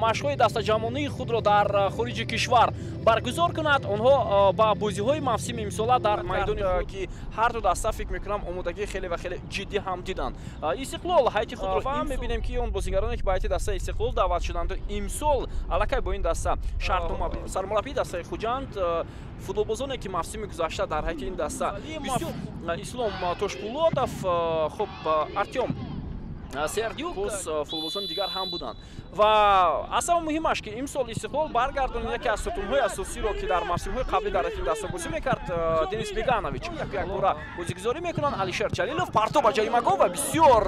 Машқҳои дастаҷамъонии худро дар хориҷи кишвар баргузор кунад. Онҳо ба бозиҳои мавсими имсола дар майдони, ки ҳар ду даста, фикр мекунам, омодагии хеле ва хеле ҷиддӣ ҳам диданд. Истиқлол ҳайати худро ва мебинем, ки он бозигароне, ки ба ҳайати дастаи Истиқлол даъват шуданд, имсол аллакай бо ин даста шартнома. Сармураббии дастаи Хуҷанд футболбозоне, ки мавсими гузашта дар ҳайати ин даста Ислом Тошпулотов, хуб, Артём Сердюк, футболбозони дигар ҳам буданд. Ва аз ҳама муҳимаш, ки имсол Истиқлол баргардонид яке аз сутунҳои асосиро, ки дар мавсимҳои қаблӣ дар ин даста бозӣ мекард, Денис Беганович. Якбора бозигузорӣ мекунанд. Алишер Ҷалилов, партоб ба ҷаримагоҳ ва бисёр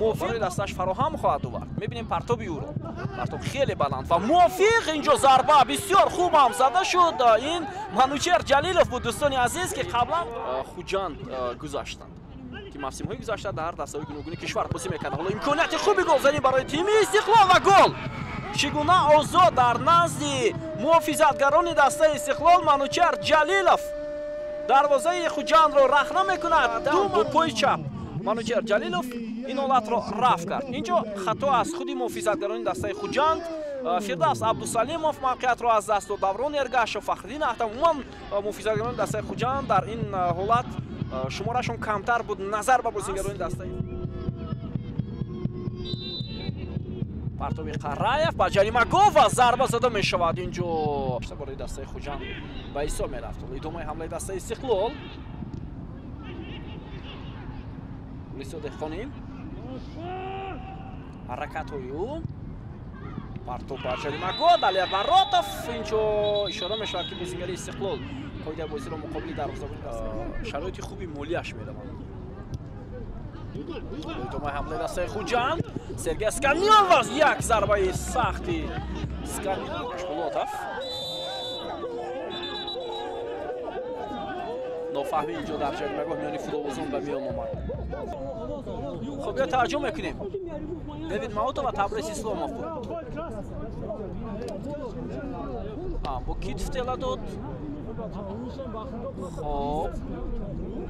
мувофиқ дасташ фароҳам хоҳад овард. Мебинем партоби ӯро. Партоб хеле баланд ва мувофиқ. Инҷо зарба бисёр хуб ҳам зада шуд. Ин Манучер Ҷалилов буд, дӯстони азиз, ки қаблан Хуҷанд гузаштанд, ки мавсимҳои гузашта дар дастаҳои гуногуни кишвар бозӣ мекарданд. Ҳоло имконияти хуби голзанӣ барои тими Истиқлол ва гол! Чӣ гуна озод дар назди муҳофизатгарони дастаи Истиқлол Манучар Ҷалилов дарвозаи Хуҷандро рахна мекунад. Бо пои чап Манучар Ҷалилов ин ҳолатро рафт кард. Инҷо хато аз худи муҳофизатгарони дастаи Хуҷанд. Фирдавс Абдусалимов мавқеиятро аз даст дод, Даврон Эргашев, Фахриддин Ахтам. Умуман, муҳофизатгарони дастаи Хуҷанд дар ин ҳолат шуморашон камтар буд назар ба бозигарони дастаи. Партоби Қараев ба ҷаримагоҳ ва зарба зада мешавад. Инҷо барои дастаи Хуҷанд ба ҳисоб мерафт. Идомаи ҳамлаи дастаи Истиқлол. Лисо Деҳқонӣ, ҳаракатҳои ӯ, партоб ба ҷаримагоҳ, Далер Баротов. Инҷо ишора мешавад, ки бозигари Истиқлол қоидаи бозиро муқобили дарвозабони шароити хуби молияш мераванд. Идомаи ҳамлаи дастаи Хуҷанд. Сергей Сканёв, як зарбаи сахти Сканёв. Тошпулотов, нофаҳмӣ инҷо дар ҷаримагоҳ миёни футболбозон ба миён омад. Хуб, биё таваҷҷӯҳ мекунем. Дэвид Маутов ва Табрез Исломов буд. Бо китф тела дод. Хоб,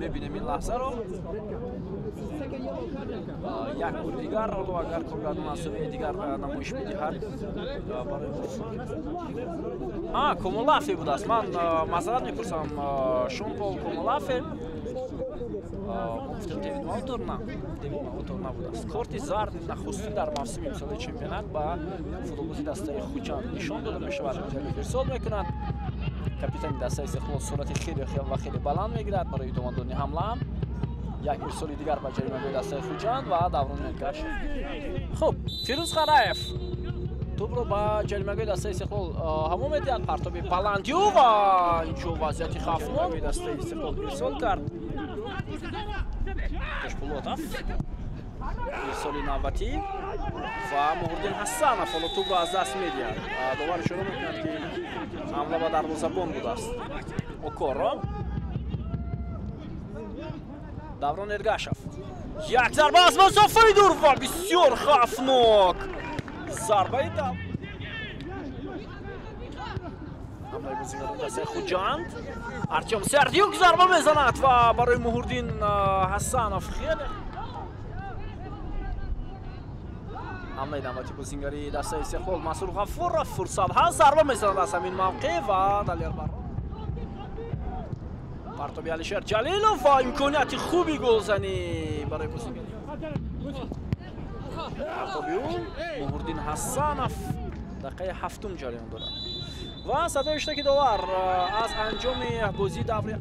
мебинем ин лаҳзаро як бор дигар. Ҳоло агар коргардон аз зовияи дигар намоиш медиҳад барои Комолафе будааст. Ман маъзарат мепурсам, Шон Пол Комолафе. Гуфтем Дэвид Маутор, на, Дэвид Маутор набудааст. Корти зард нахустин дар мавсими имсолаи чемпионат ба футболбози дастаи Хуҷанд нишон дода мешавад. Ирсол мекунад капитани дастаи Истиқлол, сурати хеле ва хеле баланд мегирад барои идома додани ҳамла. Як ирсоли дигар ба ҷаримагоҳи дастаи Хуҷанд ва Даврон Эргашев. Хуб, Фирӯз Қараев тӯбро ба ҷаримагоҳи дастаи Истиқлол ҳаво медиҳад. Партоби баландиу ва инҷо вазъияти хавфнок. Дастаи Истиқлол ирсол кард. Тошпулотов, ирсоли навбатӣ ва Муҳурдин Ҳасанов ҳоло тӯбро аз даст медиҳад. Довар ишора мекунад, ки ҳамла ба дарвозабон будааст. Окоро, Даврон Эргашев, як зарба аз масофаи дур ва бисёр хавфнок зарбаи ҳамлаи бозигарони дастаи Хуҷанд. Артём Сердюк зарба мезанад ва барои Муҳурдин Ҳасанов хеле. Ҳамлаи навбати бозингари дастаи Истиқлол Мансур Ғафуров, фурсат ҳаст, зарба мезанад аз ҳамин мавқеъ ва Далер Барон. Партоби Алишер Ҷалилов ва имконияти хуби голзанӣ барои бозингари. Партоби ӯ, Муҳурдин Ҳасанов. Дақиқаи ҳафтум ҷараён дорад ва садои иштироки довар аз анҷоми бозии даври.